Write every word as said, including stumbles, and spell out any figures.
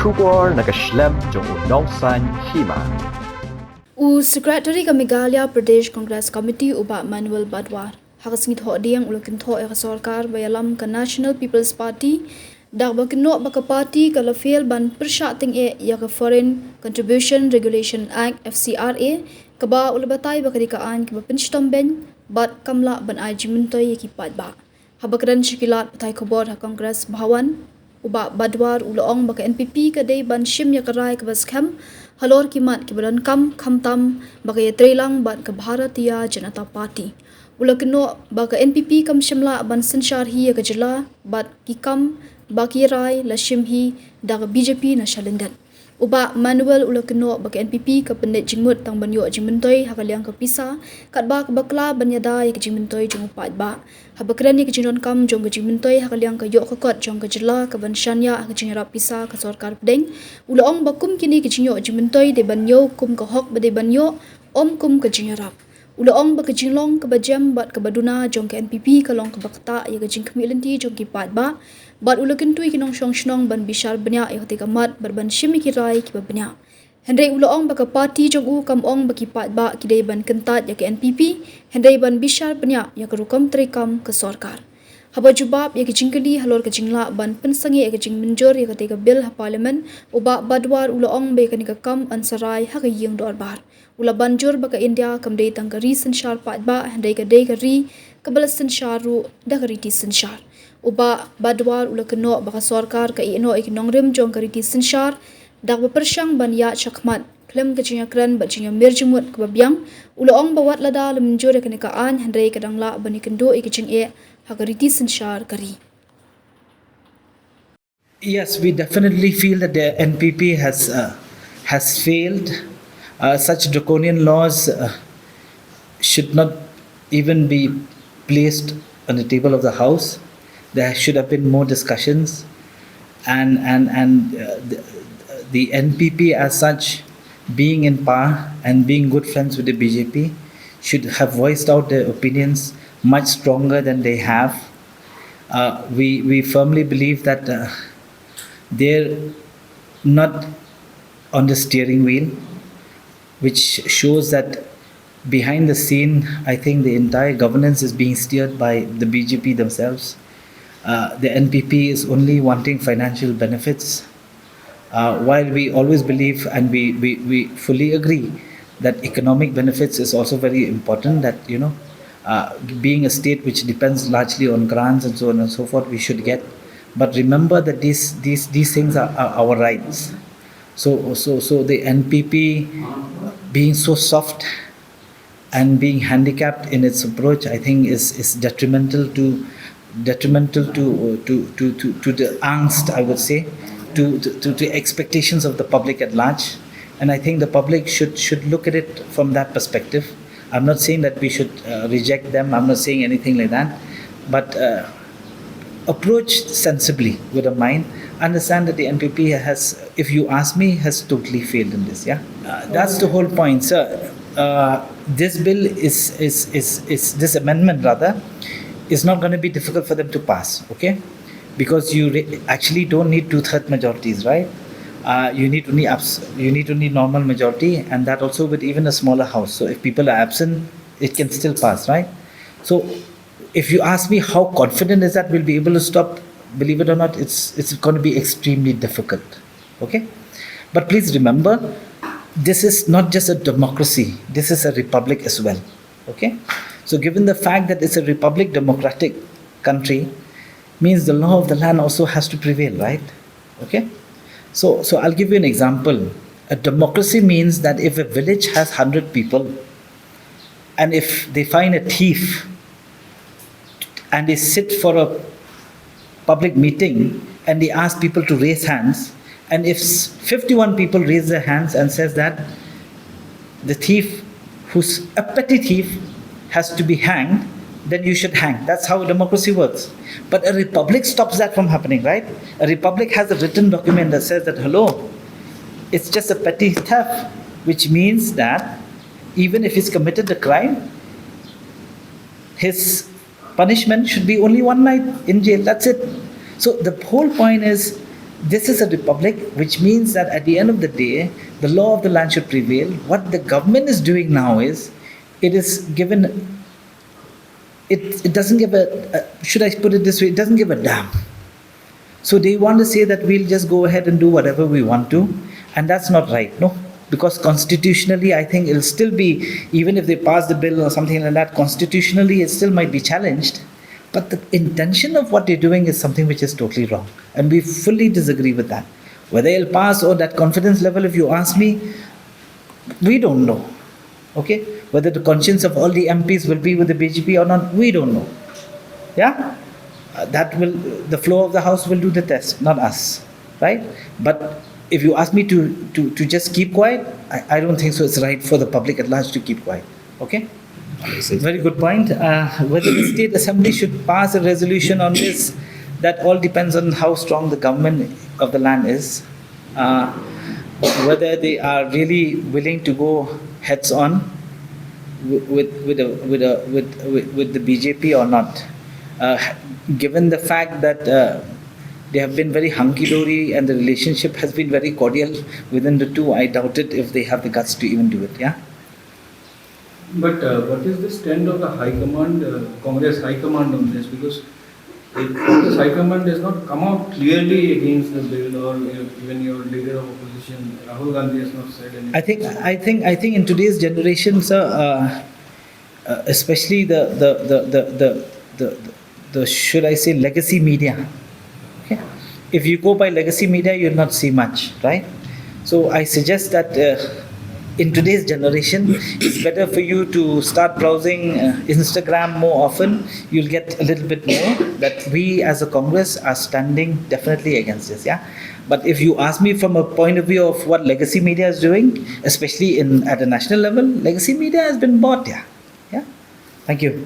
Khubor na ka shlem jong u Nongsaiñ Hima. U Secretary ka Meghalaya Pradesh Congress Committee u Bah Manuel Badwar ha ka sngi Thohdieng u la kynthoh ïa ka sorkar ba ïalam ka National People's Party da kaba kynnoh ba ka party ka la fail ban pyrshah tyngeh ïa ka Foreign Contribution Regulation Act, F C R A, kaba u la batai ba ka dei ka aiñ kaba pynshitom beiñ bad kam lah ban ai jingmyntoi ïa ki paidbah. Haba kren sha ki lad pathai khubor ha Congress Bhawan, u Bah Badwar u la ong ba ka N P P ka dei ban shim ïa ka rai kaba skhem halor ki mat kiba donkam, khamtam ba ka ïatreilang bad ka Bharatiya Janata Party. U la kynnoh ba ka N P P kam shym lah ban synshar hi ïa ka jylla bad ki kam ba ki rai la shim hi da ka B J P na shalyndet. U Bah Manuel u la kynnoh ba ka N P P ka pyndait jingmut tang ban ïoh jingmyntoi ha ka liang ka pisa, katba ka bakla ban ïada ïa ka jingmyntoi jong u paidbah. Haba kren ïa ka jingdonkam jong ka jingmyntoi ha ka liang ka ïoh ka kot jong ka jylla ka ban shaniah ha ka jingïarap pisa ka sorkar pdeng, u la ong ba kum kine ka jingïoh jingmyntoi dei ban ïoh kum ka hok ba dei ban ïoh, ym kum ka jingïarap. U la ong ba ka jinglong kaba jem bad kaba duna jong ka N P P ka long kaba ktah ïa ka jingkhmih lynti jong ki paidbah, bad u la kyntu ïa ki nongshong shnong ban bishar bniah ïa kata ka mat bad ban shim ïa ki rai kiba bniah. Hynrei u la ong ba ka party jong u kam ong ba ki paidbah ki dei ban kyntait ïa ka N P P, hynrei ban bishar bniah ïa ka rukom treikam ka sorkar. Haba jubab ïa ka jingkylli halor ka jinglah ban pynsangeh ïa ka jingmynjur ïa kata ka bill ha Parliament, u Bah Badwar u la ong ba ïa kane ka kam yn sa rai ha ka ïing dorbar. U la ban jur ba ka India kam dei tang ka ri synshar paidbah, hynrei ka dei ka ri kaba la synshar ruh da ka riti synshar. U Bah Badwar u la kynnoh ba ka sorkar ka ïehnoh ïa ki nongrim jong ka riti synshar da kaba pyrshang ban ïaid shakhmat khlem ka jingïakren bad jingïamir jingmut kaba biang. U la ong ba wat lada la mynjur ïa kane ka aiñ, hynrei ka dang lah ban ïakynduh ïa ka jingeh ha ka riti synshar ka ri. Yes, we definitely feel that the N P P has uh, has failed. Uh, such draconian laws uh, should not even be placed on the table of the House. There should have been more discussions, and and and uh, the, the N P P as such, being in power and being good friends with the B J P, should have voiced out their opinions much stronger than they have. Uh, we, we firmly believe that uh, they're not on the steering wheel, which shows that behind the scene, I think the entire governance is being steered by the B J P themselves. Uh, the N P P is only wanting financial benefits. Uh, while we always believe and we, we, we fully agree that economic benefits is also very important, that, you know, uh, being a state which depends largely on grants and so on and so forth, we should get. But remember that these, these, these things are, are our rights. So, so, so the N P P being so soft and being handicapped in its approach, I think, is, is detrimental to detrimental to, to, to, to, to the angst, I would say, to, to, to the expectations of the public at large. And I think the public should, should look at it from that perspective. I'm not saying that we should uh, reject them. I'm not saying anything like that. But uh, approach sensibly with a mind. Understand that the N P P has, if you ask me, has totally failed in this. Yeah, uh, that's the whole point, sir. Uh, this bill is, is, is, is this amendment rather, is not going to be difficult for them to pass. Okay, because you re- actually don't need two-third majorities, right? Uh, you need only abs- you need only normal majority, and that also with even a smaller house. So if people are absent, it can still pass, right? So if you ask me how confident is that we'll be able to stop, believe it or not, it's it's going to be extremely difficult. Okay, but please remember, this is not just a democracy. This is a republic as well. Okay, so given the fact that it's a republic, democratic country, means the law of the land also has to prevail, right? Okay, so so I'll give you an example. A democracy means that if a village has hundred people, and if they find a thief and they sit for a public meeting and they ask people to raise hands, and if fifty-one people raise their hands and says that the thief, who's a petty thief, has to be hanged, then you should hang. That's how democracy works. But a republic stops that from happening, right? A republic has a written document that says that, hello, it's just a petty theft, which means that even if he's committed the crime, his punishment should be only one night in jail. That's it. So the whole point is, This is a republic, which means that at the end of the day, the law of the land should prevail. What the government is doing now is, it is given, it, it doesn't give a, a, should I put it this way, it doesn't give a damn. So they want to say that we'll just go ahead and do whatever we want to, and that's not right, no? Because constitutionally, I think it'll still be, even if they pass the bill or something like that, constitutionally it still might be challenged. But the intention of what they're doing is something which is totally wrong, and we fully disagree with that. Whether it'll pass or that confidence level, if you ask me, we don't know. Okay? Whether the conscience of all the M Ps will be with the B J P or not, we don't know. Yeah? Uh, that will, the floor of the house will do the test, not us. Right? But if you ask me to, to, to just keep quiet, I, I don't think so. It's right for the public at large to keep quiet. Okay? Very good point. Uh, whether the state assembly should pass a resolution on this, that all depends on how strong the government of the land is. Uh, whether they are really willing to go heads on with with a, with, a, with, with with the B J P or not. Uh, given the fact that uh, they have been very hunky dory and the relationship has been very cordial within the two, I doubt it if they have the guts to even do it. Yeah. But uh, what is the stand of the High Command, uh, Congress High Command on this? Because it, Congress High Command has not come out clearly against the bill, or even your leader of opposition, Rahul Gandhi, has not said anything. I think I think I think in today's generation, sir, uh, uh, especially the the the the, the, the, the should I say legacy media. Okay, if you go by legacy media, you'll not see much, right? So I suggest that uh, in today's generation, it's better for you to start browsing uh, Instagram more often. You'll get a little bit more that we as a Congress are standing definitely against this. Yeah, but if you ask me from a point of view of what legacy media is doing, especially in at a national level, legacy media has been bought. Yeah, yeah. Thank you.